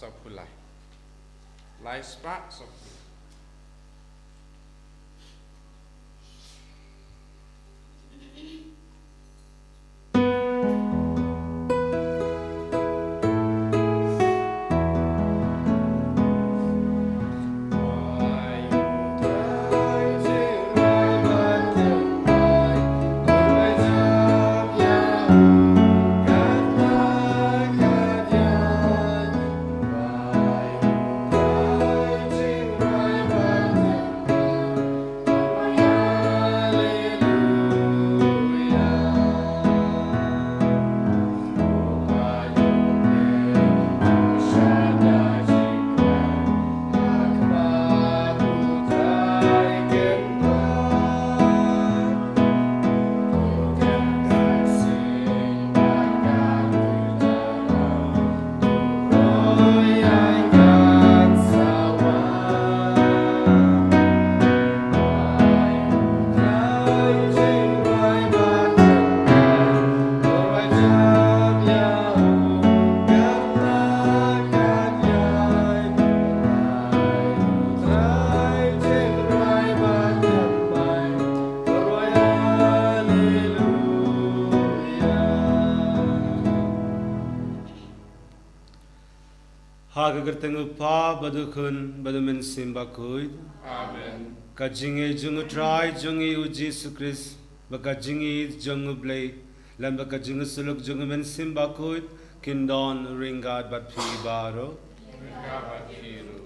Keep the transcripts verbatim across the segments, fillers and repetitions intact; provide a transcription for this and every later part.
Sawphew lai. Lai spah sawphew lai. Ha ka kyrteng u Kpa bad u Khun bad u Mynsiem Bakhuid. Amen. Ka jingïeit jong u Trai jong ngi u Jisu Khrist, bad ka jingïeit jong u Blei, lem bad ka jingïasyllok jong u Mynsiem Bakhuid, kin don ryngkat bad phi baroh. Ryngkat bad phi ruh.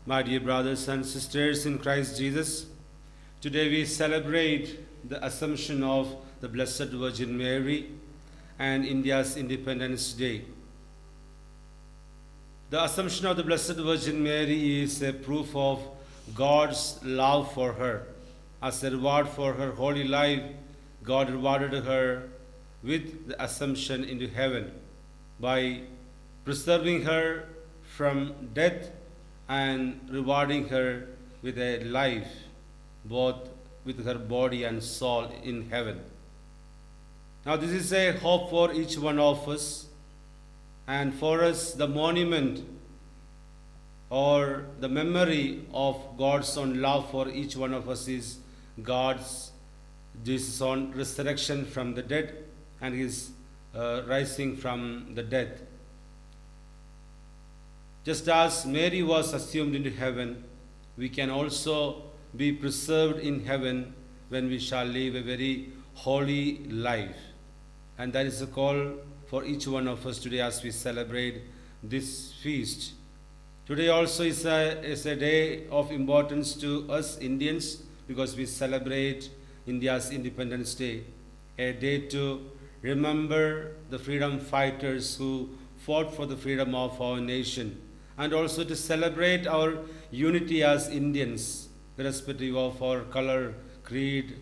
My dear brothers and sisters in Christ Jesus, today we celebrate the Assumption of the Blessed Virgin Mary and India's Independence Day. The Assumption of the Blessed Virgin Mary is a proof of God's love for her. As a reward for her holy life, God rewarded her with the Assumption into heaven by preserving her from death and rewarding her with a life, both with her body and soul, in heaven. Now, this is a hope for each one of us, and for us, the monument or the memory of God's own love for each one of us is God's, Jesus' own resurrection from the dead and his, uh, rising from the dead. Just as Mary was assumed into heaven, we can also be preserved in heaven when we shall live a very holy life. And that is a call for each one of us today as we celebrate this feast. Today also is a, is a day of importance to us Indians because we celebrate India's Independence Day, a day to remember the freedom fighters who fought for the freedom of our nation, and also to celebrate our unity as Indians, irrespective of our color, creed,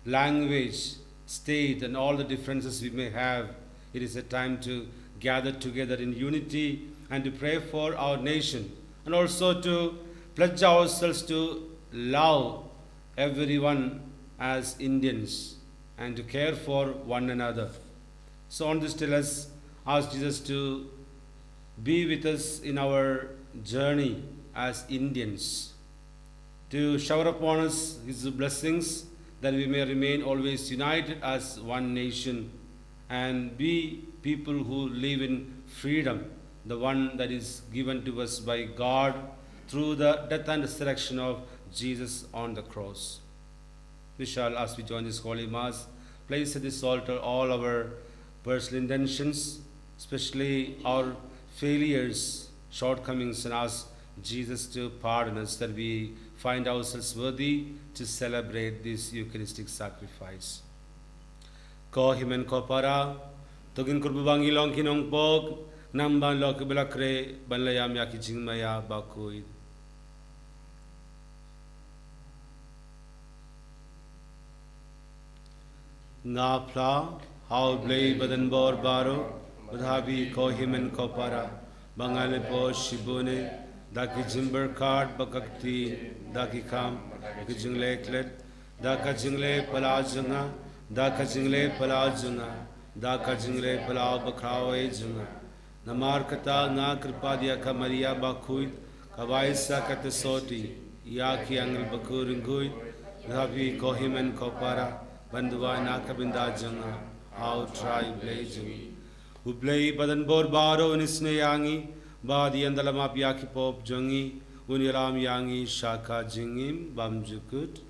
language, state, and all the differences we may have. It is a time to gather together in unity and to pray for our nation, and also to pledge ourselves to love everyone as Indians and to care for one another. So on this day, let's ask Jesus to be with us in our journey as Indians, to shower upon us his blessings, that we may remain always united as one nation and be people who live in freedom, the one that is given to us by God through the death and resurrection of Jesus on the cross. We shall, as we join this holy mass, place at this altar all our personal intentions, especially our failures, shortcomings, and ask Jesus to pardon us, that we find ourselves worthy to celebrate this Eucharistic sacrifice. Ko hynmen ko para, to ngin kyrpad ba ngin long ki nongpop, namar ba la khreh, ban la ïam ïa ki jingmaïa bakhuid. Nga phla ha U Blei Badonbor baroh, bad ha phi ko hynmen ko para, ba nga la poi shibun eh, da ki jingpyrkhat bad ka ktien, da ki kam, da ki jingleh klet, da ka jingleh palat jong nga, da ka jingleh palat jong nga, da ka jingleh palat bakhraw eh jong nga. Namar kata nga kyrpad ïa ka Maria bakhuid, ka bai sa ka ta soti, ïa ki angel bakhun ryngkhuid, ïa phi ko hynmen ko para, ban duwai na ka bynta jong nga, ha u Trai Blei jong ngi. U Blei badonbor baroh un isynei ïa ngi, bad un ïalam ïa ki pop jong ngi, un ïalam ïa ngi sha ka jingim bymjukut.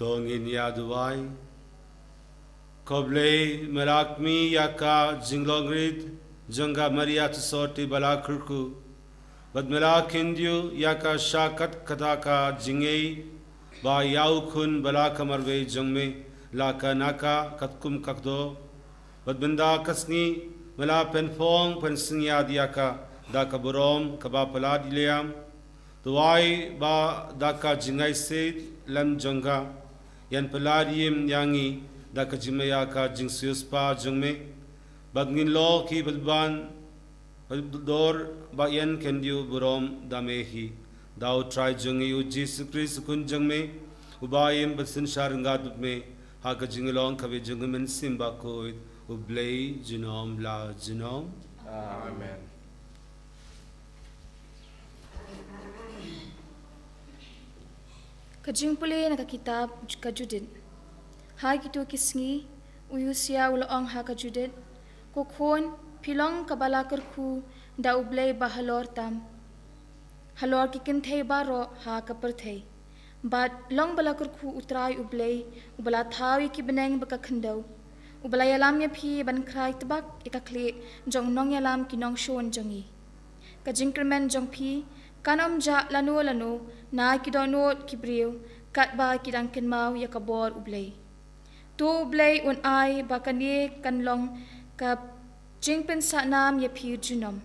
To ngin ïa duwai. Ko Blei, me la kmie ïa ka jinglong rit jong ka Maria Thsoti ba la kyrkhu, bad me la khyndiat ïa ka sha kat kata ka jingngeit ba ïa u Khun ba la ka marwei jong me la ka naka katkum ka kdew. Bad mynta ka sngi me la pynphong pynsngiat ïa ka da ka burom kaba palat ïa lade. Duwai ba da ka jingaisit lem jong ka, yn palat ïa ngi da ka jingmih ïa ka jingsiewspah jong me, ba ngin long ki ba ban, ba dor, ba yn khyndiat burom da me hi. Da u Trai jong ngi u Jisu Khrist u Khun jong me, uba im bad synshar ryngkat bad me ha ka jinglong kaba jong u Mynsiem Bakhuid, U Blei junom la junom. Amen. Ka jingpule na ka kitab ka Judith. Ha kito ki sngi, u Usia u la ong ha ka Judith, Ko khun, phi long kaba la kyrkhu da U Blei ba halor tam. halor ki kynthei baroh ha ka pyrthei. Bad long ba la kyrkhu U Trai U Blei, uba la thaw ïa ki bneng bad ka khyndew, uba la ïalam ïa phi ban khrai tbak ïa ka khlieh jong u nongïalam ki nongshun jong ngi. Ka jingkyrmen jong phi kan ym jah lano lano na ki dohnud ki briew, katba ki dang kynmaw ïa ka bor U Blei. To U Blei un ai ba kane kan long ka jingpynsahnam ïa phi junom.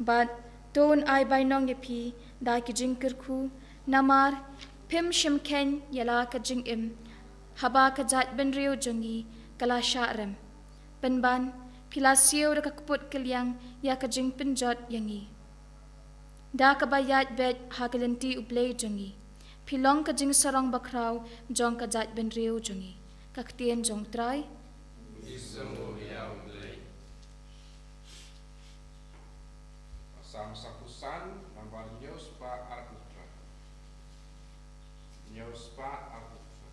Bad to un ai bainong ïa phi da ki jingkyrkhu, namar phim shym kheiñ ïa la ka jingim, haba ka jaitbynriew jong ngi ka la shah rem. Pynban, phi la siew da ka kput kylliang ïa ka jingpynjot ïa ngi. Da kaba ïaid beit ha ka lynti U Blei jong ngi, phi long ka jingsarong bakhraw jong ka jaitbynriew jong ngi. Ka ktien jong U Trai. Isem u ïa U Blei. Psalm saphew san, nambar hynñiew spah arphew phra. Hynñiew spah arphew phra.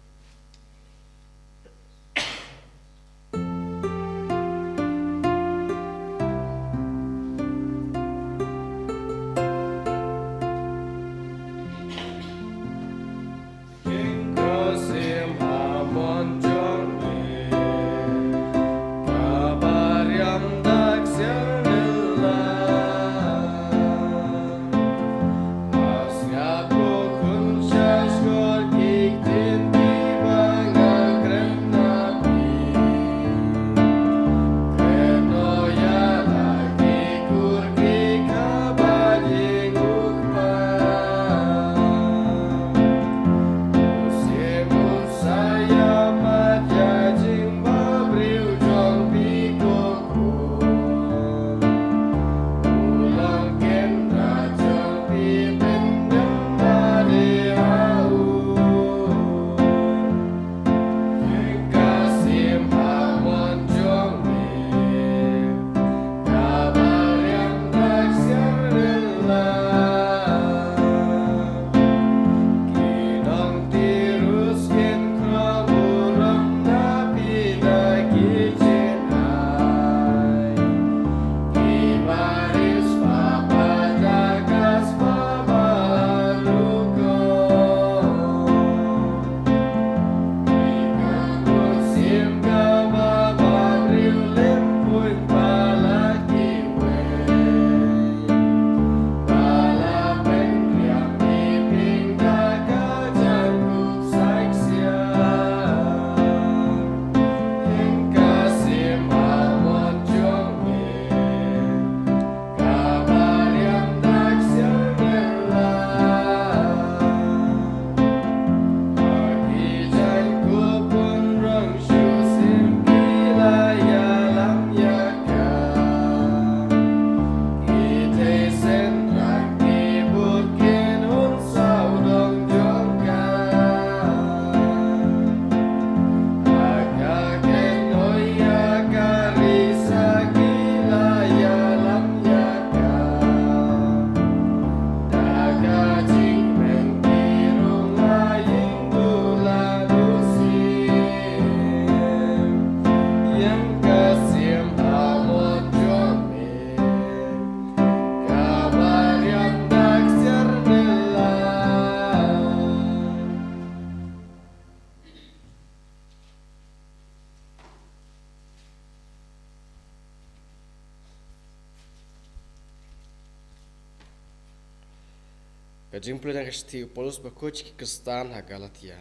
Ka jingpule na ka shithi u Paulus bakhuid ki Khristan ha Galatia.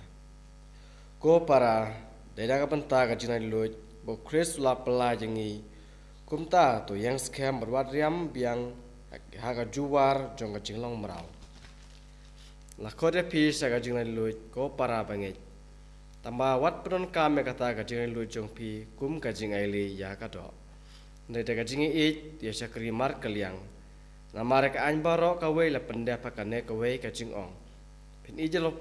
Ko para, dei na ka bynta ka jinglaitluid ba u Khrist u la pynlait ïa ngi, kumta to ïeng skhem bad wat riam biang ha ka jubab jong ka jinglong mraw. La khot ïa phi sha ka jinglaitluid ko para bangeit. Tangba wat pyndonkam ïa kata ka jinglaitluid jong phi kum ka jingailei ïa ka doh, hynrei da ka jingïeit ïa shakri markylliang. Namar ïa ka aiñ baroh kawei la pyndep ha kane kawei ka jingong. Phin ïeit ïa la,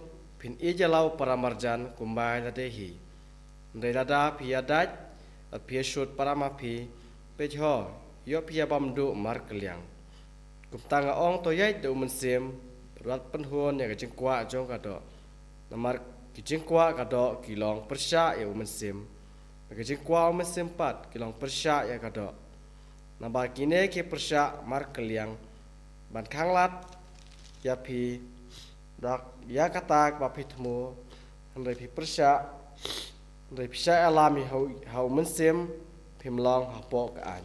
phin ïeit ïa la u para marjan kumba ïa lade hi. Hynrei lada phi ïadait bad phi ïashut para ma phi, peit ho, ïoh phi ïa bam duh markylliang. Kumta nga ong, to ïaid da u mynsiem bad wat pynhun ïa ka jingkwah jong ka doh. Namar ki jingkwah ka doh ki long pyrshah ïa u mynsiem, bad ki jingkwah u mynsiem pat ki long pyrshah ïa ka doh. Naba kine ki pyrshah markylliang ban khanglad ïa phi dak ïa kata ba phi thmu, hynrei phi pyrshah, hynrei phi shah ïalam ïa ha u, ha u mynsiem, phim long hapoh ka aiñ.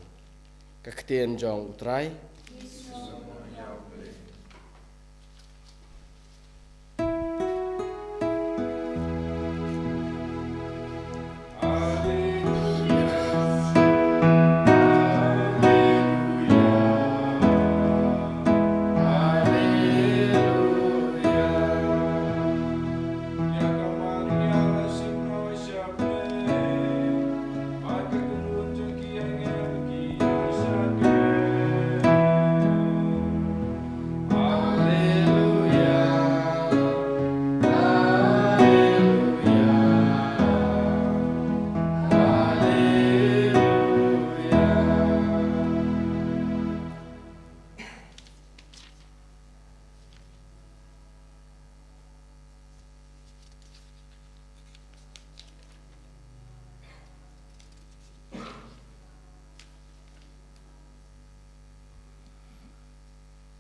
Ka ktien jong U Trai.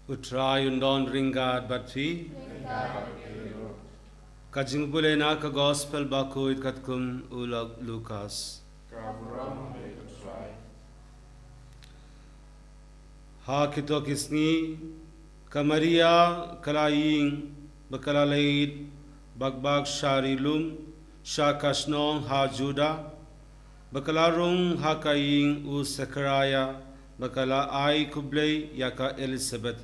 U Trai un don ryngkat bad phi. Ka jingpule na ka Gospel bakhuid katkum u Lu-, Lukas. Ha kito ki sngi, ka Maria ka la ïing, ba ka la leit bak bak sha ri lum, sha ka shnong ha Juda, ba ka la rung ha ka ïing u Sakharaia, ba ka la ai khublei ïa ka Elisabet.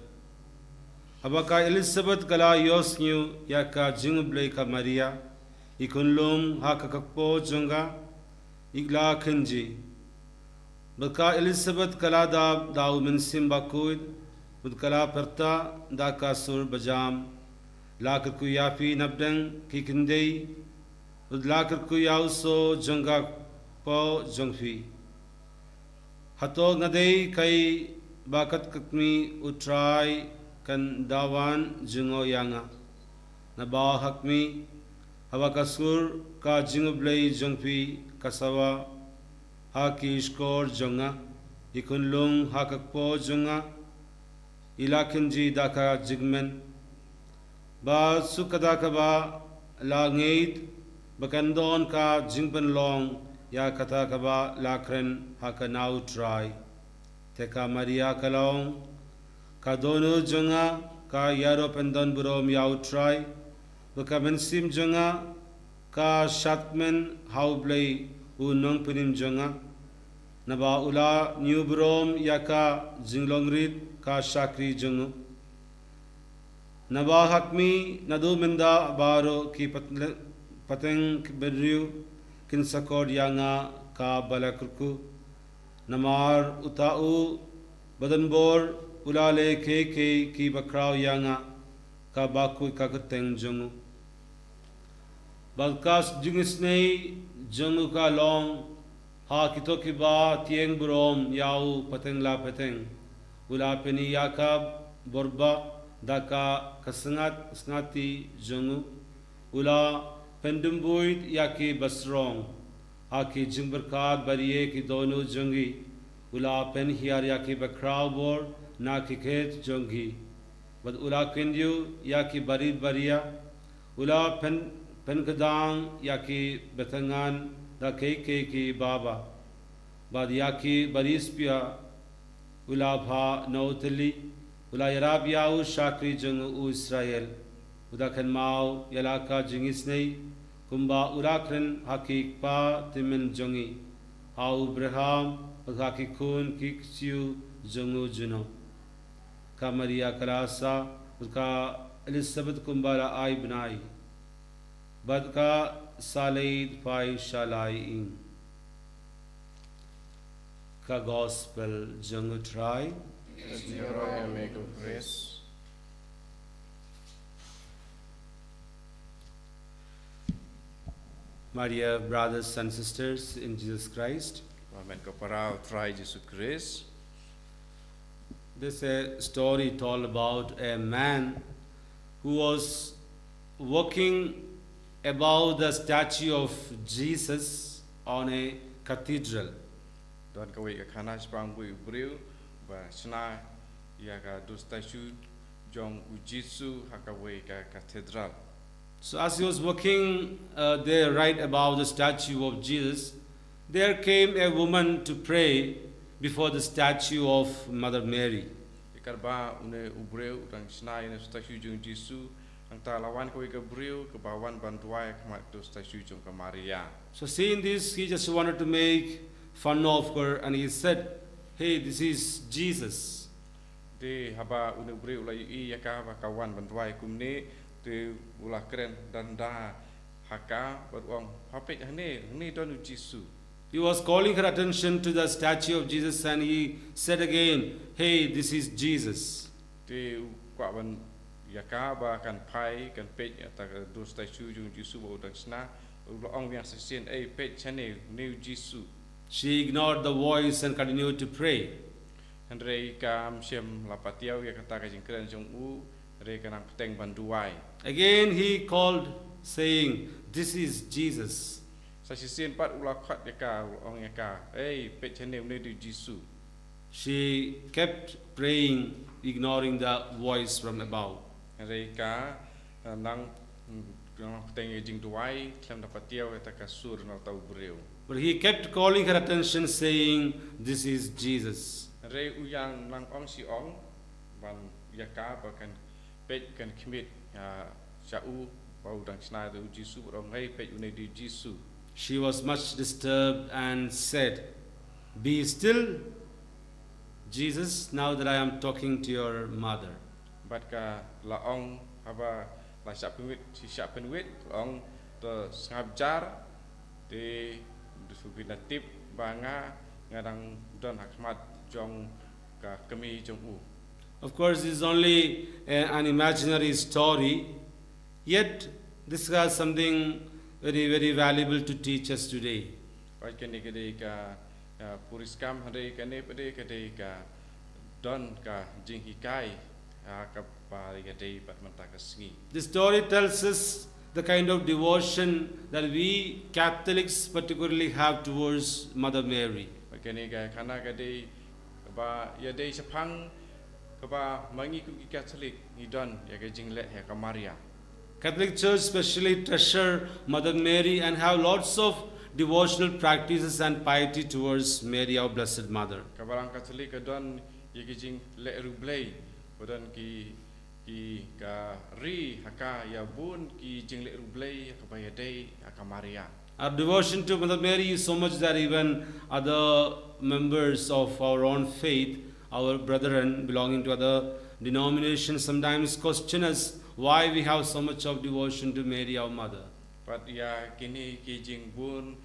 Haba ka Elisabet ka la ïohsngew ïa ka jingkhublei ka Maria, i khunlung ha ka kpoh jong ka, i la kynjih. Bad ka Elisabet ka la dap da u Mynsiem Bakhuid, bad ka la pyrta da ka sur bajam. La kyrkhu ïa phi napdeng ki khyndai, bad la kyrkhu ïa u soh jong ka kpoh jong phi. Hato nga dei kaei ba kat ka kmie, U Trai kan da wan jngoh ïa nga. Naba ha kmie, haba ka sur ka jingkhublei jong phi ka sawa ha ki shkor jong nga, i khunlung ha ka kpoh jong nga, i la kynjih da ka jingkmen. Bad shu katta kaba la ngeit ba kan don ka jingpynlong ïa kata kaba la kren ha ka na U Trai. Te ka Maria ka la ong, ka dohnud jong nga ka ïaroh pyndonburom ïa U Trai, ba ka mynsiem jong nga ka shadkmen ha U Blei u Nongpynim jong nga. Naba u la ñiewburom ïa ka jinglong rit ka shakri jong u. Naba ha kmie naduh mynta baroh ki pat-, pateng bynriew kin sakor ïa nga kaba la kyrkhu. Namar uta u badonbor u la leh kiei kiei kiba khraw ïa nga, kaba khuid ka kyrteng jong u. Bad ka jingisynei jong u ka long, ha kito kiba tieng burom ïa u pateng la pateng, u la pyni ïa ka bor ba da ka, ka sngat, sngati jong u. U la pyndumbuid ïa ki basrong ha ki jingbyrkhat barieh ki dohnud jong ki. U la pynhiar ïa ki bakhraw bor na ki khet jong ki. Bad u la kyndiah ïa ki barit baria. U la pyn-, pynkdang ïa ki bathynngan da kiei kiei kiba bha. Bad ïa ki barispia u la phah na u thylli, u la ïarap ïa u shakri jong u Israel. U da kynmaw ïa la ka jingisynei, kumba u la kren ha ki kpa tymmen jong ngi, ha u Abraham, bad ha ki khun ki ksiew jong u junom. Ka Maria ka la sah, bad ka Elisabet kumba la ai bnai. Bad ka sa leit phai sha la ïing. Ka Gospel jong u Trai. Ka jingïaroh ïa me ko Khrist. My dear brothers and sisters in Jesus Christ. Amen. Ko para u Trai Jisu Khrist. There's a story told about a man who was walking above the statue of Jesus on a cathedral. Don kawei ka khana shaphang uwei u briew ba shna ïa ka dur statue jong u Jisu ha kawei ka cathedral. So as he was walking uh, there right above the statue of Jesus, there came a woman to pray before the statue of Mother Mary. Ïa katba une u briew u dang shna ïa une u statue jong u Jisu, hangta la wan kawei ka briew kaba wan ban duwai ha khmat ka statue jong ka Maria. So seeing this, he just wanted to make fun of her and he said, "Hey, this is Jesus." Te haba une u briew u la ïohi ïa ka ba ka wan ban duwai kumne, te u la kren danda ha ka bad u ong, "Peit hangne, hangne don u Jisu." He was calling her attention to the statue of Jesus and he said again, "Hey, this is Jesus." Te u kwah ban ïa ka ba kan phai, kan peit ïa kata ka dur statue jong u Jisu ba u dang shna, u la ong biang sa shisien, "Ei, peit shane, une u Jisu." She ignored the voice and continued to pray. Hynrei kam shym la patiaw ïa kata ka jingkren jong u, hynrei ka nang bteng ban duwai. Again he called, saying, "This is Jesus." Sa shisien pat u la khot ïa ka, u la ong ïa ka, "Ei, peit shane, une u Jisu." She kept praying, ignoring the voice from above. Hynrei ka, eh, nang, nang bteng ïa ka jingduwai, khlem da patiaw ïa kata ka sur na uta u briew. But he kept calling her attention, saying, "This is Jesus." Hynrei u ïa nang ong shi ong ban ïa ka ba kan peit, kan khmih, ah, sha u, ba u dang shna da u Jisu, bad ong, "Ei, peit, une u Jisu." She was much disturbed and said, "Be still, Jesus, now that I am talking to your mother." Bad ka la ong, haba la shah pynwit, shi shah pynwit, la ong, "To sngap jar, te to phin da tip ba nga, nga dang don ha khmat jong ka kmie jong u." Of course, this is only a, an imaginary story, yet this has something very, very valuable to teach us today. Bad kane ka dei ka, ah, puriskam, hynrei kane pat ka dei ka don ka jinghikai, ah, kaba ïadei bad mynta ka sngi. The story tells us the kind of devotion that we Catholics particularly have towards Mother Mary. Bad kane ka khana ka dei kaba ïadei shaphang kaba ma ngi kum ki Catholic ngi don ïa ka jingleh ïa ka Maria. Catholic Church specially treasure Mother Mary and have lots of devotional practices and piety towards Mary, our Blessed Mother. Ka Balang Catholic ka don ïa ki jingleh riewblei, ba don ki, ki ka ri ha ka ïa bun ki jingleh riewblei kaba ïadei ha ka Maria. Our devotion to Mother Mary is so much that even other members of our own faith, our brethren belonging to other denominations, sometimes question us why we have so much of devotion to Mary, our mother. Bad ïa kine ki jingbun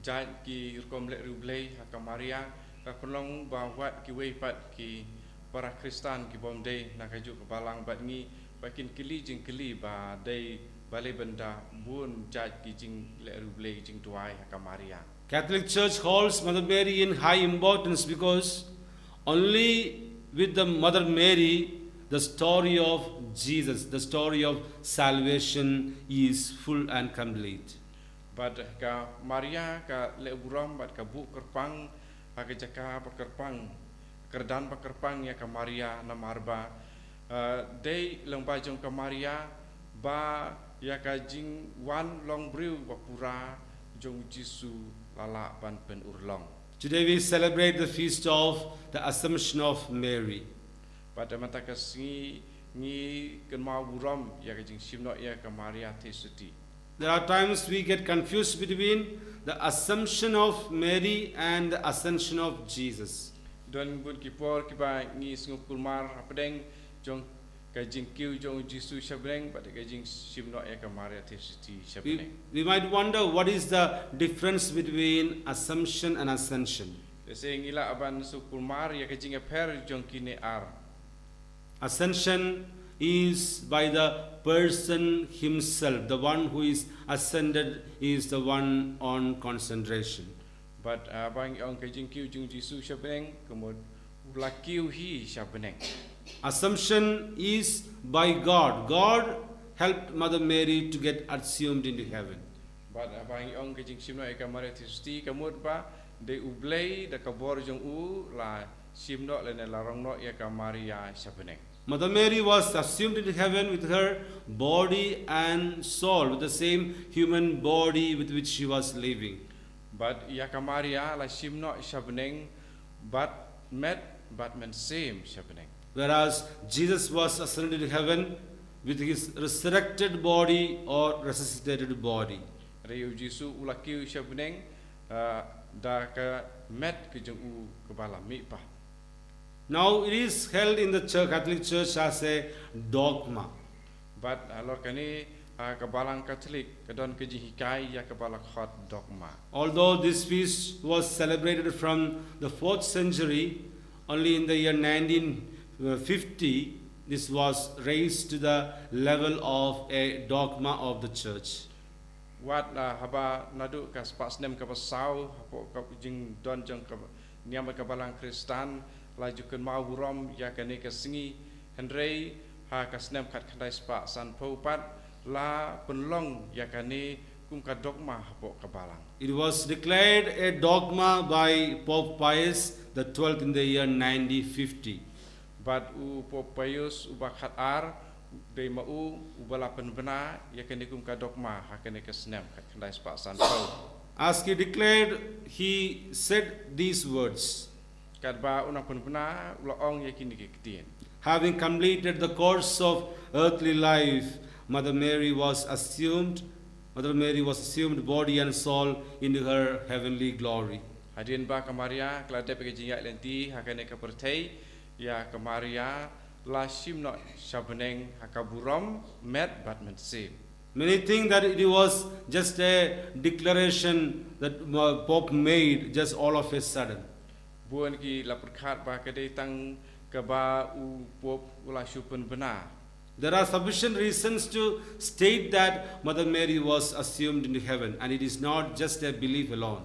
jait ki rukom leh riewblei ha ka Maria, ka pynlong ba wat kiwei pat ki para Khristan ki bym dei na kajuh ka balang bad ngi, ba kin kylli jingkylli ba dei balei ban da bun jait ki jingleh riewblei, jingduwai ha ka Maria. Catholic Church holds Mother Mary in high importance because only with the Mother Mary the story of Jesus, the story of salvation is full and complete. Bad ka Maria ka leh burom bad ka buh kyrpang ha ka jaka ba kyrpang, kyrdan ba kyrpang ïa ka Maria, namar ba, eh, dei lyngba jong ka Maria ba ïa ka jingwan long briew ba pura jong u Jisu la lah ban pynurlong. Today we celebrate the feast of the Assumption of Mary. Bad mynta ka sngi ngi kynmaw burom ïa ka jingshim noh ïa ka Maria Theisotti. There are times we get confused between the Assumption of Mary and the Ascension of Jesus. Don bun ki por kiba ngi sngewkulmar hapdeng jong ka jingkiew jong u Jisu sha bneng bad ka jingshim noh ïa ka Maria Theisotti sha bneng. We, we might wonder what is the difference between Assumption and Ascension. Lehse ngi lah ban sngewkulmar ïa ka jingïapher jong kine ar. Ascension is by the person himself, the one who is ascended is the one on concentration. Bad, ah, haba ngi ong ka jingkiew jong u Jisu sha bneng, ka mut u la kiew hi sha bneng. Assumption is by God. God helped Mother Mary to get assumed into heaven. Bad, ah, haba ngi ong ka jingshim noh ïa ka Maria Theisotti, ka mut ba dei U Blei da ka bor jong u la shim noh lane la rong noh ïa ka Maria sha bneng. Mother Mary was assumed into heaven with her body and soul, with the same human body with which she was living. Bad ïa ka Maria la shim noh sha bneng, bad met, bad mynsiem sha bneng. Whereas Jesus was ascended into heaven with his resurrected body or resuscitated body. Hynrei u Jisu u la kiew sha bneng, ah, da ka met ka jong u kaba la mih paid. Now it is held in the church, Catholic Church as a dogma. Bad halor kane, ha ka Balang Katholik ka don ka jinghikai ïa kaba la khot dogma. Although this feast was celebrated from the fourth century, only in the year nineteen fifty, this was raised to the level of a dogma of the church. Wat, ah, haba naduh ka spah snem kaba saw, hapoh ka jingdon jong ka niam ka Balang Khristan, la ju kynmaw burom ïa kane ka sngi, hynrei ha ka snem khatkhyndai spah sanphew pat la pynlong ïa kane kum ka dogma hapoh ka Balang. It was declared a dogma by Pope Pius the twelfth in the year nineteen fifty. Bad u Pope Pius uba khatar, dei ma u uba la pynbna ïa kane kum ka dogma ha kane ka snem khatkhyndai spah sanphew. As he declared, he said these words. Katba u nang pynbna u la ong ïa kine ki ktien. Having completed the course of earthly life, Mother Mary was assumed, Mother Mary was assumed body and soul into her heavenly glory. Hadien ba ka Maria ka la dep ka jingïaid lynti ha kane ka pyrthei, ïa ka Maria la shim noh sha bneng ha ka burom met bad mynsiem. Many think that it was just a declaration that uh, Pope made just all of a sudden. Bun ki la pyrkhat ba ka dei tang kaba u Pope u la shu pynbna. There are sufficient reasons to state that Mother Mary was assumed into heaven, and it is not just a belief alone.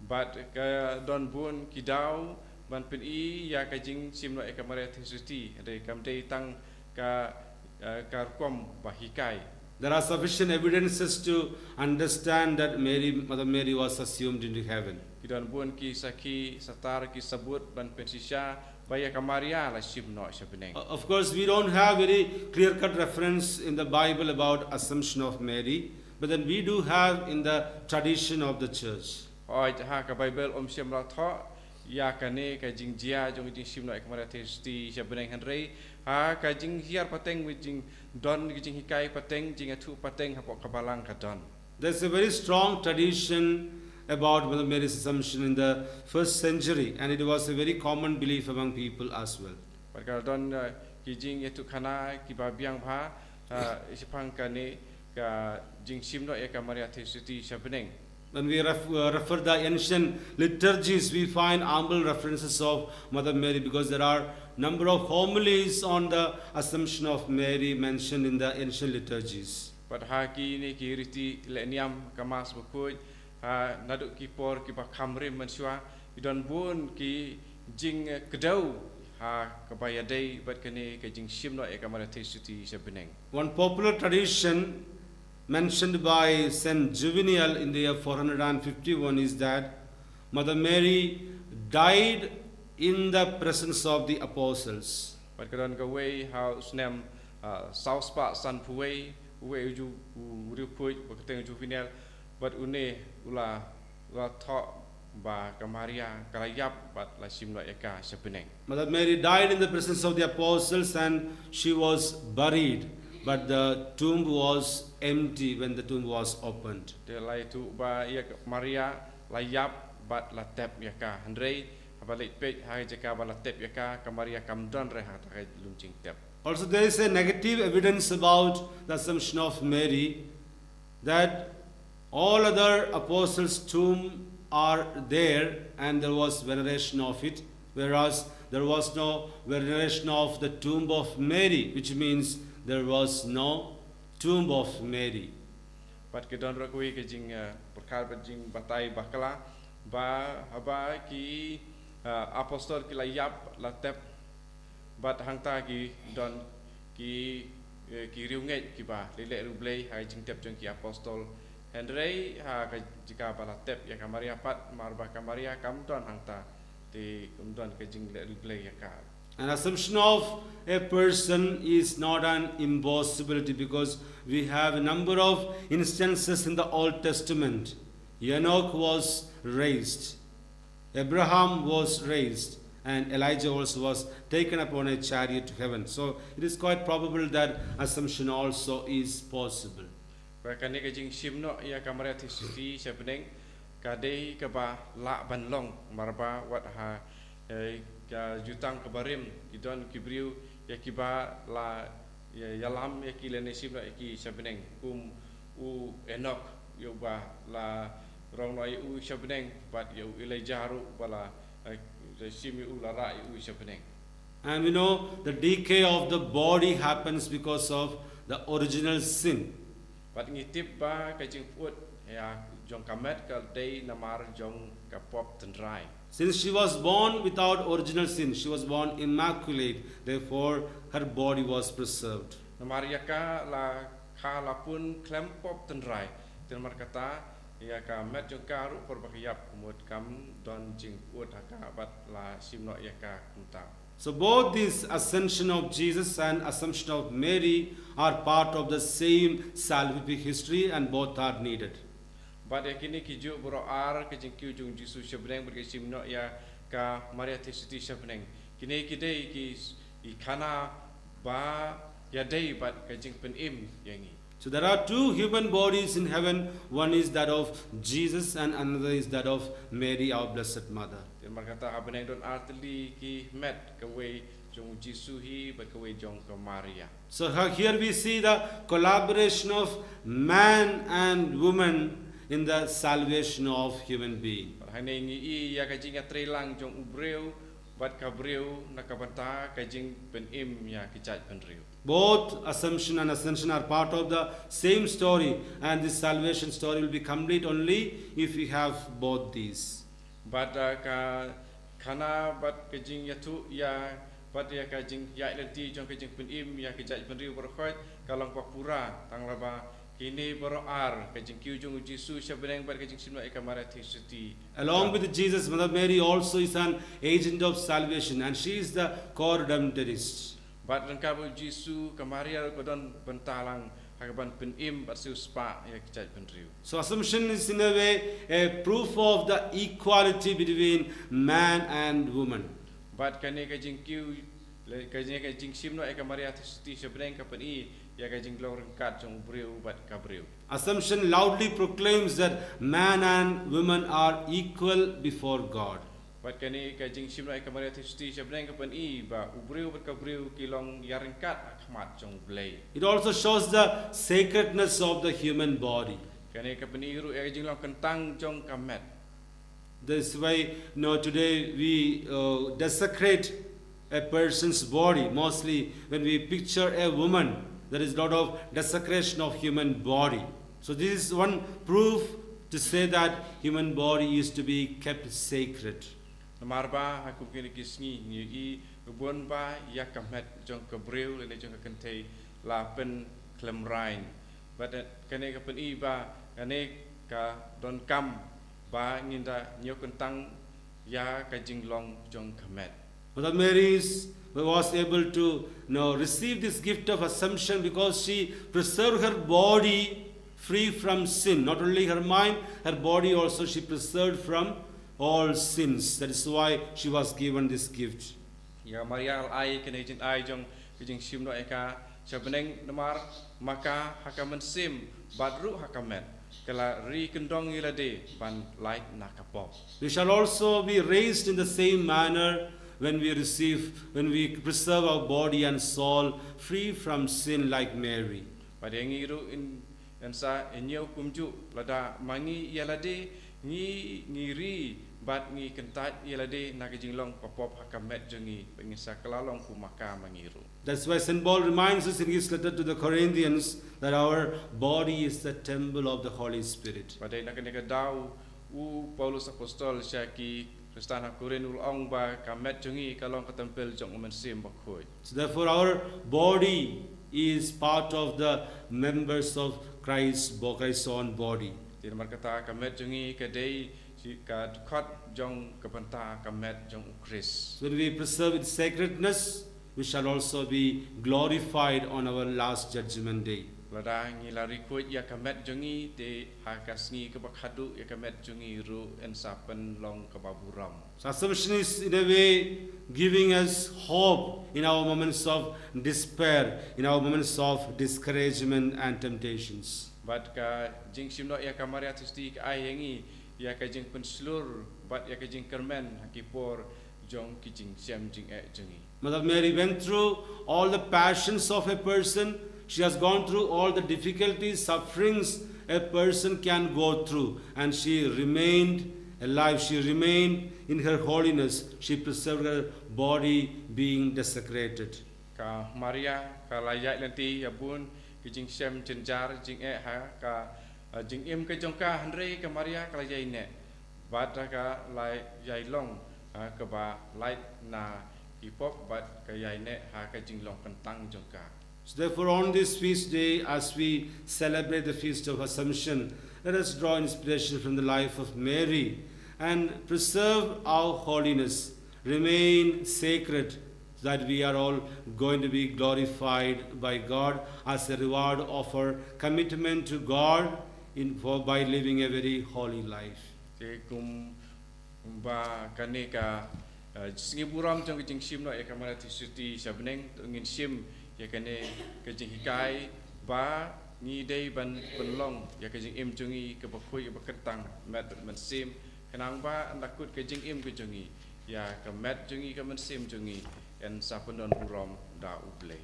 Bad ka don bun ki daw ban pyni ïa ka jingshim noh ïa ka Maria Theisotti, hynrei kam dei tang ka, eh, ka rukom ba hikai. There are sufficient evidences to understand that Mary, Mother Mary was assumed into heaven. Ki don bun ki sakhi, satar, ki sabut ban pynshisha ba ïa ka Maria la shim noh sha bneng. Uh, Of course, we don't have very clear-cut reference in the Bible about assumption of Mary, but then we do have in the tradition of the church. Hooid, ha ka Baibl ym shym la thoh ïa kane ka jingjia jong ka jingshim noh ïa ka Maria Theisotti sha bneng, hynrei ha ka jinghiar pateng, ka jingdon, ka jinghikai pateng, jingïathuh pateng hapoh ka Balang ka don. There's a very strong tradition about Mother Mary's Assumption in the first century, and it was a very common belief among people as well. Bad ka don, eh, ki jingïathuhkhana kiba biang bha, eh, shaphang kane ka jingshim noh ïa ka Maria Theisotti sha bneng. When we ref, uh, refer the ancient liturgies, we find ample references of Mother Mary because there are number of homilies on the Assumption of Mary mentioned in the ancient liturgies. Bad ha kine ki riti lehniam ka Mass Bakhuid, ha naduh ki por kiba kham rim mynshuwa, ki don bun ki jingkdew ha kaba ïadei bad kane ka jingshim noh ïa ka Maria Theisotti sha bneng. One popular tradition mentioned by Saint Juvenal in the year four hundred and fifty-one is that Mother Mary died in the presence of the apostles. Bad ka don kawei ha u snem, ah, saw spah sanphew wei, uwei u ju, u riewkhuid ba kyrteng Juvenal, bad une u la, u la thoh ba ka Maria ka la ïap bad la shim noh ïa ka sha bneng. Mother Mary died in the presence of the apostles and she was buried, but the tomb was empty when the tomb was opened. Te la ïathuh ba ïa ka Maria la ïap bad la tep ïa ka, hynrei haba leit peit ha ka jaka ba la tep ïa ka, ka Maria kam don re ha kata ka lum jingtep. Also, there is a negative evidence about the Assumption of Mary that all other apostles' tomb are there and there was veneration of it, whereas there was no veneration of the tomb of Mary, which means there was no tomb of Mary. Bad ka don ruh kawei ka jing, eh, pyrkhat bad jingbatai bakla ba haba ki, eh, apostol ki la ïap la tep, bad hangta ki don ki, eh, ki riewngeit kiba leh riewblei ha ka jingtep jong ki apostol. Hynrei ha ka jaka ba la tep ïa ka Maria pat, mar ba ka Maria kam don hangta, te kam don ka jingleh riewblei ïa ka. An assumption of a person is not an impossibility, because we have a number of instances in the Old Testament. Enoch was raised, Abraham was raised, and Elijah also was taken up on a chariot to heaven. So it is quite probable that assumption also is possible. Ba kane ka jingshim noh ïa ka Maria Theisotti sha bneng ka dei kaba lah ban long, namar ba wat ha, eh, ka jutang kaba rim ki don ki briew ïa kiba la ïa, ïalam ïa ki lane shim noh ïa ki sha bneng, kum u Enoch, ïa uba la rong noh ïa u sha bneng, bad ïa u Elijah ruh ba la, eh, shim ïa u, la rah ïa u sha bneng. And we know the decay of the body happens because of the original sin. Bad ngi tip ba ka jingpyut ïa jong ka met ka dei namar jong ka pop tynrai. Since she was born without original sin, she was born immaculate, therefore her body was preserved. Namar ïa ka la kha la pun khlem pop tynrai, te namar kata ïa ka met jong ka ruh por ba ka ïap, ka mut kam don jingpyut ha ka bad la shim noh ïa ka kumta. So both this ascension of Jesus and assumption of Mary are part of the same salvific history, and both are needed. Bad ïa kine ki juh baroh ar, ka jingkiew jong u Jisu sha bneng bad ka shim noh ïa ka Maria Theisotti sha bneng, kine ki dei ki, ki khana ba ïadei bad ka jingpynim ïa ngi. So there are two human bodies in heaven, one is that of Jesus and another is that of Mary, our Blessed Mother. Te namar kata ha bneng don ar tylli ki met, kawei jong u Jisu hi bad kawei jong ka Maria. So ha-, here we see the collaboration of man and woman in the salvation of human being. Bad hangne ngi i ïa ka jingïatreilang jong u briew bad ka briew na ka bynta ka jingpynim ïa ki jaitbynriew. Both assumption and ascension are part of the same story, and this salvation story will be complete only if we have both these. Bad, uh, ka khana bad ka jingïathuh ïa bad ïa ka jingïaid lynti jong ka jingpynim ïa ki jaitbynriew baroh khoit ka long ba pura tang lada ba kine baroh ar, ka jingkiew jong u Jisu sha bneng bad ka jingshim noh ïa ka Maria Theisotti. Along with Jesus, Mother Mary also is an agent of salvation, and she is the co-redemptorist. Bad ryngkat bad u Jisu, ka Maria ka don bynta lang ha kaban pynim bad siewspah ïa ki jaitbynriew. So assumption is in a way a proof of the equality between man and woman. Bad kane ka jingkiew, le-, kane ka jingshim noh ïa ka Maria Theisotti sha bneng ka pyni ïa ka jinglong ryngkat jong u briew bad ka briew. Assumption loudly proclaims that man and woman are equal before God. Bad kane ka jingshim noh ïa ka Maria Theisotti sha bneng ka pyni ba u briew bad ka briew ki long ïaryngkat ha khmat jong u Blei. It also shows the sacredness of the human body. Kane ka pyni ruh ïa ka jinglong kyntang jong ka met. That's why, you know, today we, uh, desecrate a person's body. Mostly when we picture a woman, there is a lot of desecration of human body. So this is one proof to say that human body is to be kept sacred. Namar ba ha kum kine ki sngi ngi i bun ba ïa ka met jong ka briew lane jong ka kynthei la pynkhlem rain. Bad kane ka pyni ba kane ka donkam ba ngin da ñiew kyntang ïa ka jinglong jong ka met. Mother Mary is, was able to, you know, receive this gift of assumption because she preserved her body free from sin. Not only her mind, her body also she preserved from all sins. That is why she was given this gift. Ïa Maria la ai kane ka jingai jong ka jingshim noh ïa ka sha bneng namar ma ka ha ka mynsiem bad ruh ha ka met ka la ri kyndong ïa lade ban lait na ka pop. We shall also be raised in the same manner when we receive, when we preserve our body and soul free from sin like Mary. Bad ïa ngi ruh yn, yn sa ñiew kumjuh, lada ma ngi ïa lade ngi, ngi ri bad ngi kyntait ïa lade na ka jinglong ka pop ha ka met jong ngi, bad ngin sa kylla long kum ma ka ma ngi ruh. That's why Saint Paul reminds us in his letter to the Corinthians that our body is the temple of the Holy Spirit. Bad dei na kane ka daw u Paulus Apostol sha ki Khristan ha Korinth u la ong ba ka met jong ngi ka long ka templ jong u Mynsiem Bakhuid. So therefore our body is part of the members of Christ bo-, Christ's own body. Te namar kata ka met jong ngi ka dei ka dkhot jong ka bynta ka met jong u Khrist. When we preserve its sacredness, we shall also be glorified on our last judgment day. Lada ngi la riewkhuid ïa ka met jong ngi, te ha ka sngi kaba khadduh ïa ka met jong ngi ruh yn sa pynlong kaba burom. So Assumption is in a way giving us hope in our moments of despair, in our moments of discouragement and temptations. Bad ka jingshim noh ïa ka Maria Theisotti ka ai ïa ngi ïa ka jingpynshlur bad ïa ka jingkyrmen ha ki por jong ki jingshem jingeh jong ngi. Mother Mary went through all the passions of a person. She has gone through all the difficulties, sufferings a person can go through, and she remained alive. She remained in her holiness. She preserved her body being desecrated. Ka Maria ka la ïaid lynti ïa bun ki jingshem jynjar jingeh ha ka, eh, jingim ka jong ka, hynrei ka Maria ka la ïaineh. Bad ka la ïai long, ha, kaba lait na ki pop bad ka ïaineh ha ka jinglong kyntang jong ka. So therefore, on this feast day, as we celebrate the feast of Assumption, let us draw inspiration from the life of Mary and preserve our holiness, remain sacred, that we are all going to be glorified by God as a reward of our commitment to God in, for, by living a very holy life. Te kum, kumba kane ka, eh, sngi burom jong ka jingshim noh ïa ka Maria Theisotti sha bneng, to ngin shim ïa kane ka jinghikai ba ngi dei ban pynlong ïa ka jingim jong ngi kaba khuid kaba kyntang, met bad mynsiem, khnang ba ynda kut ka jingim ka jong ngi, ïa ka met jong ngi, ka mynsiem jong ngi, yn sa pyndon burom da U Blei.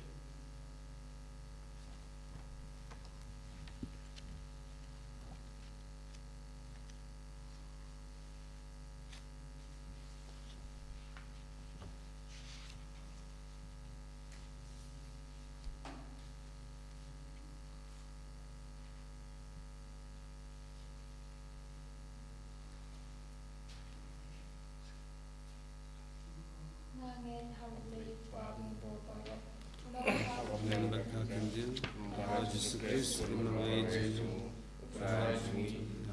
Lem bad ka kyndiang, Lord Jesus Christ, in the way you,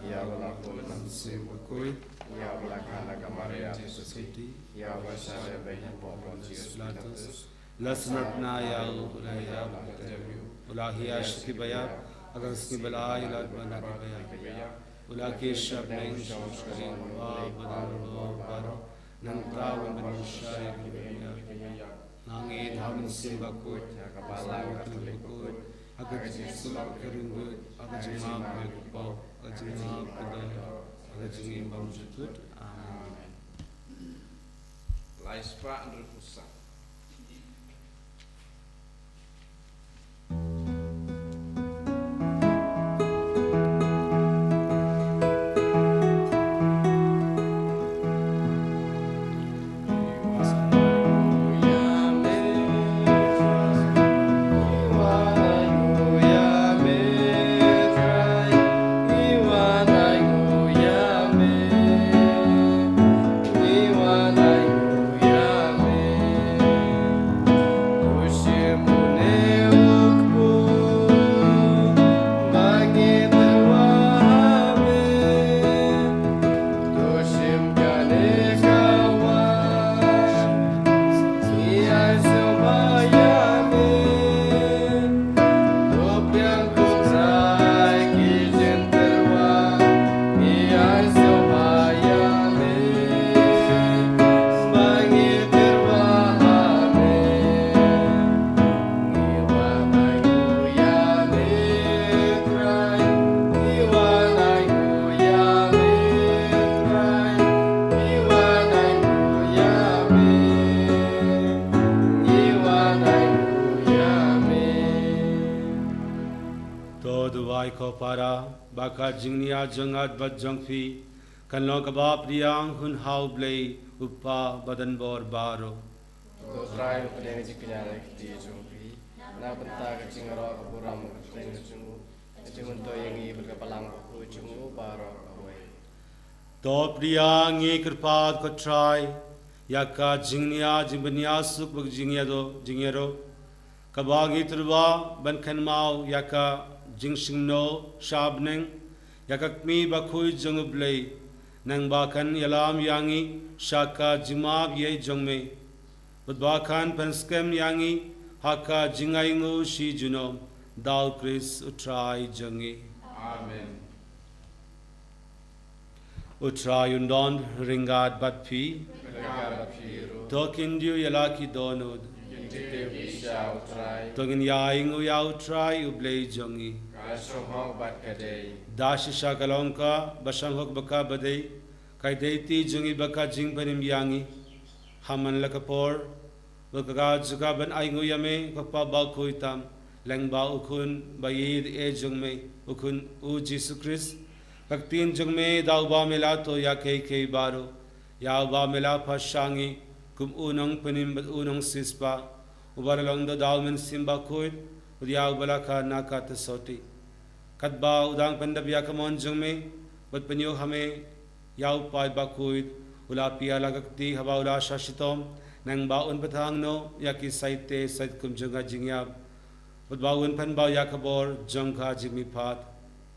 ïa u la kut Mynsiem Bakhuid, ïa u la kha na ka Maria Theisotti, ïa u la shah leh beiñ hapoh Pontius Pilatus, la sngap na ïa u, u la ïap, u la hiar sha ki baïap, ha ka sngi ba lai u la wan na ki baïap, u la kiew sha bneng, shong sha ka ïing u Kpa badonbor baroh, nangta un pynshai ïa ki baïap. Nga ngeit ha u Mynsiem Bakhuid, ha ka Balang Katholik bakhuid, ha ka jingïasuk bakhuid, ha ka jingmap ïa ki pop, ha ka jingmap ka doh, ha ka jingim bymjukut. Amen. Lai spah hynriewphew saw. To duwai ko para, ba ka jingnia jong nga bad jong phi kan long kaba pdiang hun ha U Blei U Kpa badonbor baroh. To Trai, pdiang jingkñia na ki kti jong phi, na ka bynta ka jingïaroh ka burom ka jong u, ka jingmyntoi ïa ngi bad ka Balang Bakhuid jong u baroh kawei. To pdiang ngi kyrpad ko Trai, ïa ka jingnia jingbaniasuk bad jingïaroh, jingïaroh, kaba ngi tyrwa ban kynmaw ïa ka jingshngaiñ sha bneng ïa ka Kmie Bakhuid jong U Blei, Nangba kan ïalam ïa ngi sha ka jingmap ïeit jong me, bad ba kan pynskhem ïa ngi ha ka jingainguh shi junom, da U Khrist U Trai jong ngi. Amen. U Trai un don ryngkat bad phi. Ryngkat bad phi ruh. To kin ïa la ki dohnud. Kin tip ïa U Trai. To ngin ïainguh ïa U Trai U Blei jong ngi. Ka shong hok bad ka dei. Da shisha ka long ka ba shong hok bad ka ba dei, ka dei ti jong ngi bad ka jingpynim ïa ngi. Ha man la ka por, bad ka jaka ban ainguh ïa me, ko Pa bakhuid tam, lyngba U Khun ba ïeit eh jong me, U Khun U Jisu Khrist, ka ktien jong me da uba me la thoh ïa kiei kiei baroh, ïa uba me la phah sha ngi kum U Nongpynim bad U Nongsiewspah, uba la long da U Mynsiem Bakhuid, bad ïa uba la kha na ka Tsotti. Katba u dang pyndep ïa ka mon jong me, bad pynïoh ha me ïa U Paid Bakhuid, u la pia la ka kti haba u la shah shitom, nangba un pynthang noh ïa ki saite sait kum jong ka jingïap, bad ba un pynbha ïa ka bor jong ka jingmihpat.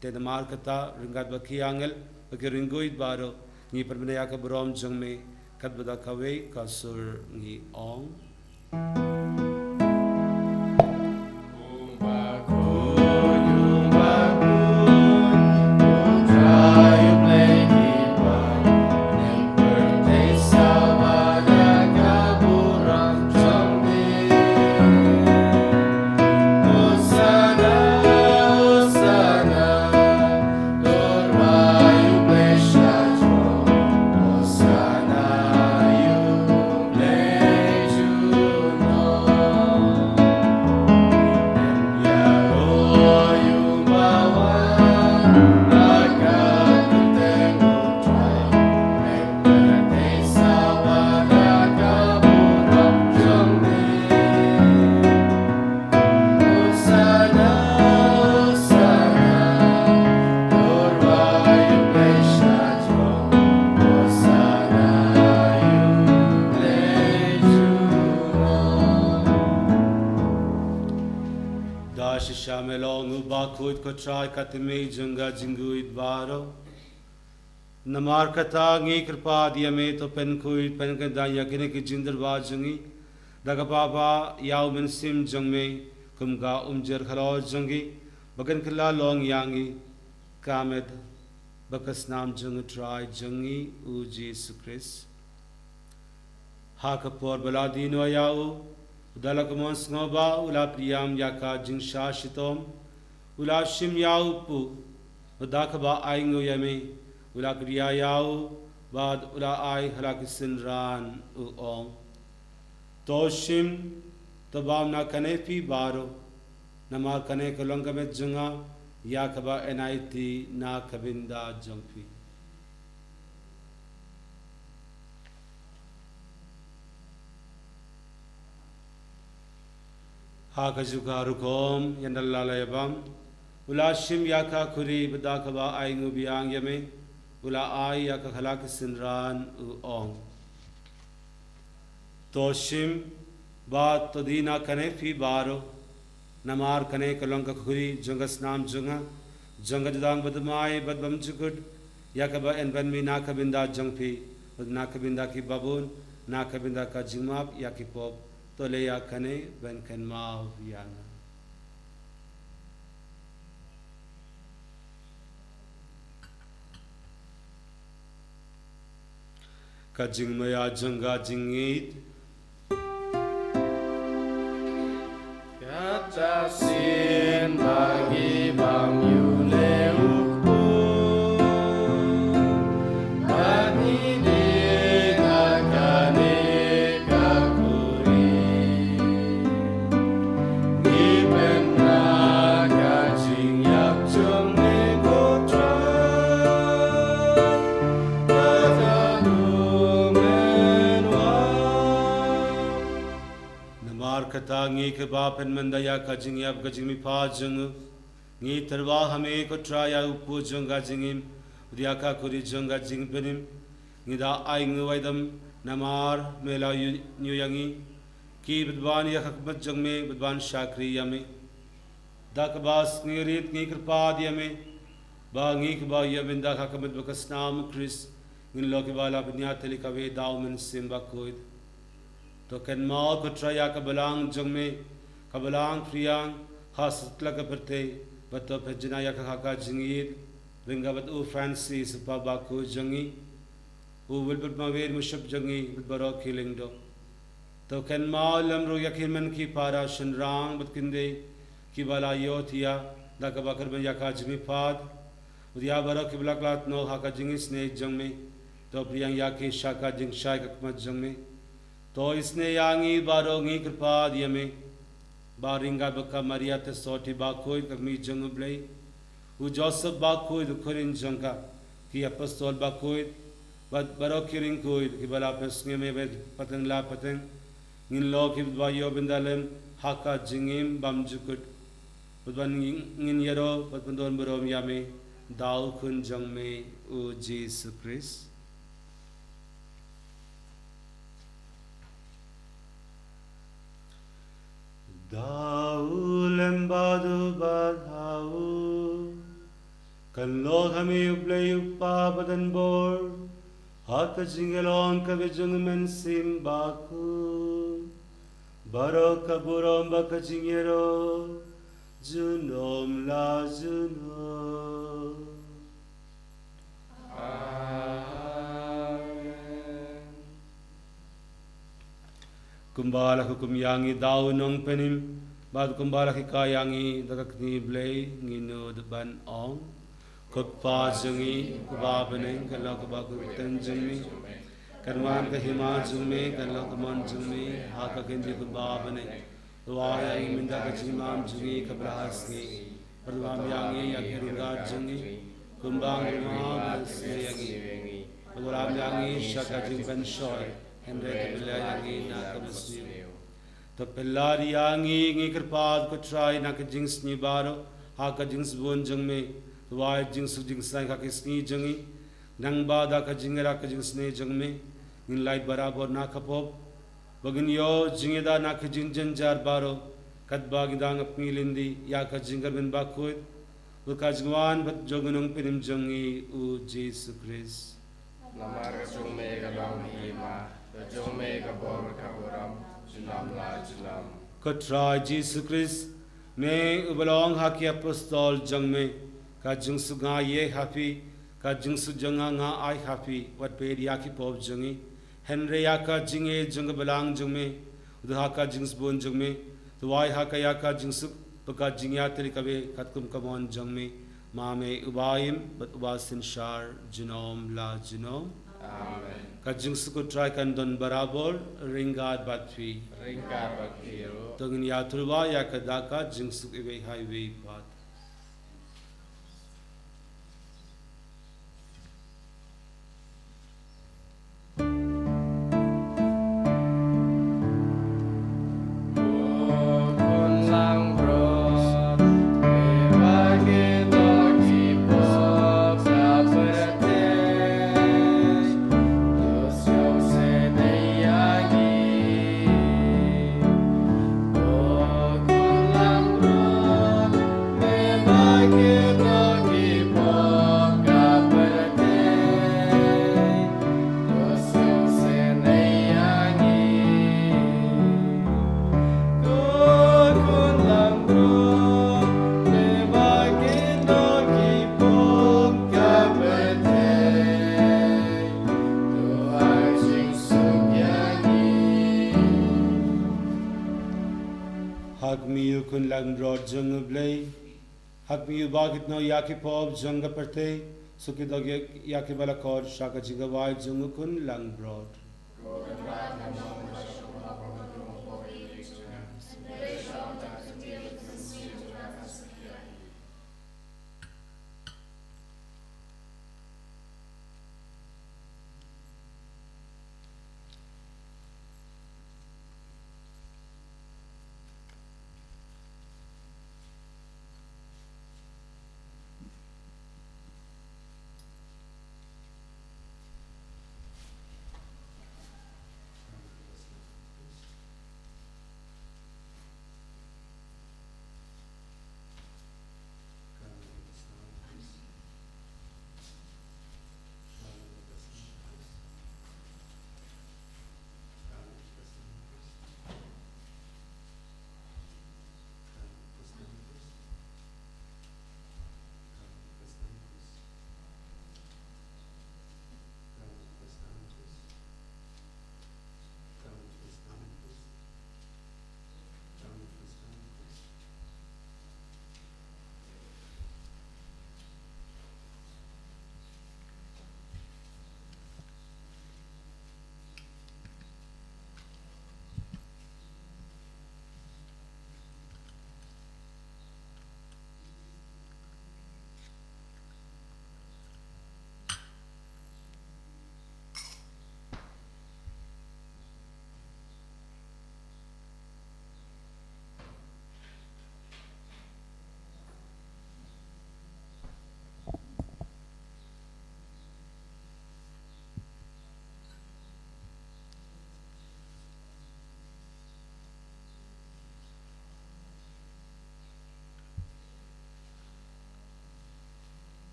Te namar kata, ryngkat bad ki angel bad ki riewkhuid baroh, ngi pynbna ïa ka burom jong me, katba da kawei ka sur ngi ong. Da shisha me long U Bakhuid, ko Trai ka tmier jong ka jingkhuid baroh. Namar kata ngi kyrpad ïa me, to pynkhuid pynkyndain ïa kine ki jingdurbar jong ngi da kaba phah ïa U Mynsiem jong me, kum ka umjer khalor jong ki, ba kan kylla long ïa ngi ka met bad ka snam jong U Trai jong ngi U Jisu Khrist. Ha ka por ba la die noh ïa u, u da la kumno sngewbha, u la pdiang ïa ka jingshah shitom, u la shim ïa u pud, bad da kaba ainguh ïa me, u la kdiah ïa u, bad u la ai ha la ki synran, u ong: To shim, to bam na kane phi baroh, namar kane ka long ka met jong nga, ïa kaba yn aiti na ka bynta jong phi. Ha kajuh ka rukom, ynda la la ïa bam, u la shim ïa ka khuri, bad da kaba ainguh biang ïa me, u la ai ïa ka ha la ki synran, u ong: To shim, bad to die na kane phi baroh, namar kane ka long ka khuri jong ka snam jong nga, jong ka jutang bathymmai bad bymjukut, ïa kaba yn bynmih na ka bynta jong phi, bad na ka bynta ki babun, na ka bynta ka jingmap ïa ki pop. To leh ïa kane ban kynmaw ïa nga. Ka jingmaïa jong ka jingngeit. Kata sien ba ngi bam ïa u kpu, ba ngi die na kane ka khuri. Ngi pynbna ka jingïap jong me, ko Trai, kata u men wan. Namar kata ngi kyrpad, pynmynda ïa ka jingïap ka jingmihpat jong u, ngi tyrwa ha me, ko Trai, ïa u pud jong ka jingim, bad ïa ka khuri jong ka jingpynim. Ngi da ainguh ïa u, namar me la ïoh, ñiew ïa ngi, ki bad ban ïa ka khmat jong me, bad ban shakri ïa me. Da kaba sngewrit ngi kyrpad ïa me, ba ngi kiba ïa bynta ha ka met bad ka snam u Khrist, Ngin long kiba la pynïaid tylli kawei da u Mynsiem Bakhuid. To kynmaw ko Trai ïa ka balang jong me, ka balang phriang ha satlak ka pyrthei, bad to pynjynjar ïa ka ha ka jingïeid, ryngkat bad u Francis u Pope bakhuid jong ngi, u Wilbert Mawei mynshuwa jong ngi, bad baroh ki lyngdoh. To kynmaw lem ruh ïa ki hynmen ki para shynrang bad kynthei kiba la ïohthiah da kaba kyrmen ïa ka jingmihpat. Bad ïa baroh kiba la klet noh ha ka jingisynei jong me, to pdiang ïa ki sha ka jingshai ka khmat jong me. To isynei ïa ngi baroh, ngi kyrpad ïa me, ba ryngkat bad ka Maria Theisotti bakhuid ka kmie jong u Blei, u Joseph bakhuid u khun jong ka, ki apostol bakhuid, bad baroh ki riewkhuid kiba la pynsngew ïa me pateng la pateng, ngin long kiba ïoh bynta lem ha ka jingim bymjukut, bad ban ngin, ngin ïaroh bad pyndonburom ïa me da u Khun jong me u Jisu Khrist. Da u lem bad u bad ha u, kan long ha me u Blei u Kpa badan bor, ha ka jingïalong kaba jong u Mynsiem Bakhuid, baroh ka burom bad ka jingïaroh, junom la junom. Amen. Kumba la hukum ïa ngi da u Nongpynim, bad kumba la hikai ïa ngi da ka kyrteng u Blei, ngin nud ban ong: Ko Kpa jong ngi uba ha bneng, kan long kaba kyrteng jong me, kan wan ka hima jong me, kan long ka mon jong me ha ka kti kumba ha bneng. Duwai ïa ngi mynta ka jingim jong ngi kaba la ha sngi. Bad duwai ïa ngi ïa ki ryngkat jong ngi, kumba ngi duwai ïa ngi. Bad duwai ïa ngi sha ka jingpynshoi, hynrei to pynlait ïa ngi na ka mynsiem. To pynlait ïa ngi, ngi kyrpad ko Trai, na ka jingsniew baroh ha ka jingsbun jong me. Duwai jingsuk jingsaiñ ha ki sngi jong ngi, nangba da ka jingïarap ka jingisynei jong me, ngin lait barabor na ka pop, ba ngin ïoh jingïada na ka jingjynjar baroh, katba ngi dang ap ngi lynti ïa ka jingkyrmen bakhuid, bad ka jingwan pat jong u Nongpynim jong ngi u Jisu Khrist. Namar ka jong me ka long ka hima, ka jong me ka bor ka burom, junom la junom. Ko Trai Jisu Khrist, me uba la ong ha ki apostol jong me: Ka jingsuk nga ïeit ha phi, ka jingsuk jong nga nga ai ha phi, wat peit ïa ki pop jong ngi, hynrei ïa ka jingïeit jong ka balang jong me. Bad ha ka jingsbun jong me, duwai ha ka ïa ka jingsuk bad ka jingïatylli kaba katkum ka mon jong me, ma me uba im bad uba synshar junom la junom. Amen. Ka jingsuk ko Trai kan don barabor ryngkat bad phi. Ryngkat bad phi ruh. To ngin ïathuh ïa ka da ka jingsuk iwei ha iwei pat. Ha khmih, U Khun langbrot jong U Blei. Ha khmih, uba kit noh ïa ki pop jong ka pyrthei, suk kit noh ïa ki ba la khot sha ka jingkawai jong U Khun langbrot.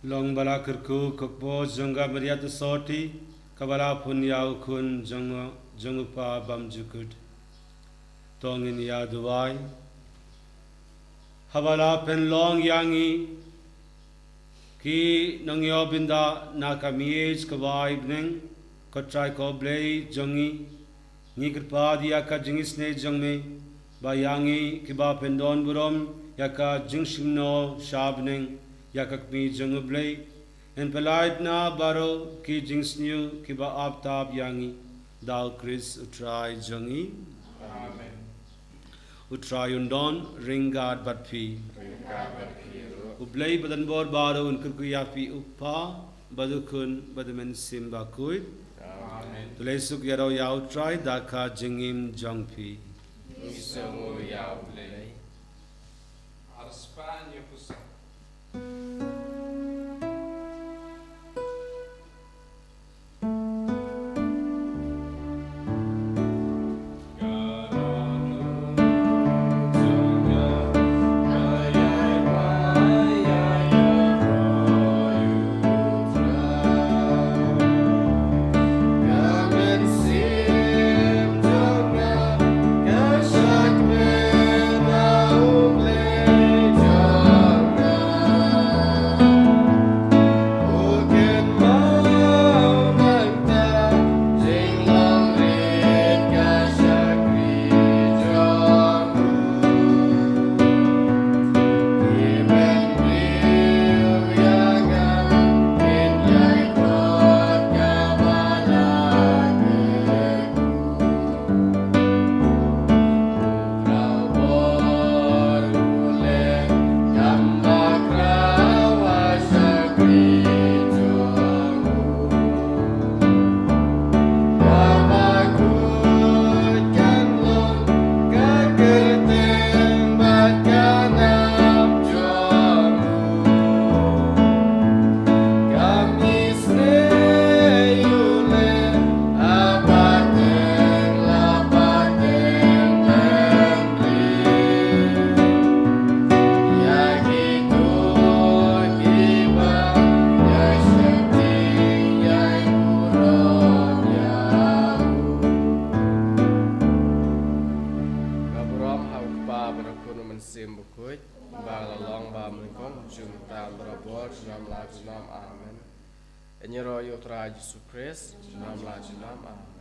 Long ba la kyrkhu ka kpoh jong ka Maria Theisotti, kaba la pun ïa u Khun jong, jong u Kpa bymjukut. To ngin ïa duwai. Haba la pynlong ïa ngi ki nongïoh bynda na ka miej kaba ai bneng, ko Trai ko Blei jong ngi, ngi kyrpad ïa ka jingisynei jong me, ba ïa ngi kiba pyndon burom ïa ka jingshngaiñ sha bneng ïa ka kmie jong u Blei, yn pyllait na baroh ki jingsniew kiba ap tap ïa ngi, da u Khrist u Trai jong ngi. Amen. U Trai un don ryngkat bad phi. Ryngkat bad phi ruh. U Blei badonbor baroh un kyrkhu ïa phi, u Kpa bad u Khun bad u Mynsiem Bakhuid. Amen. To leit suk ïaroh ïa u Trai da ka jingim jong phi. Ngi sngew ïa u Blei. Ar spah hynñiew phew saw. Ka burom ha u Kpa bad ha u Khun, u Mynsiem Bakhuid, ba la long ba mynnyngkong, junom, barabor, junom la junom. Amen. Ïaroh ïa u Trai Jisu Khrist, junom la junom. Amen.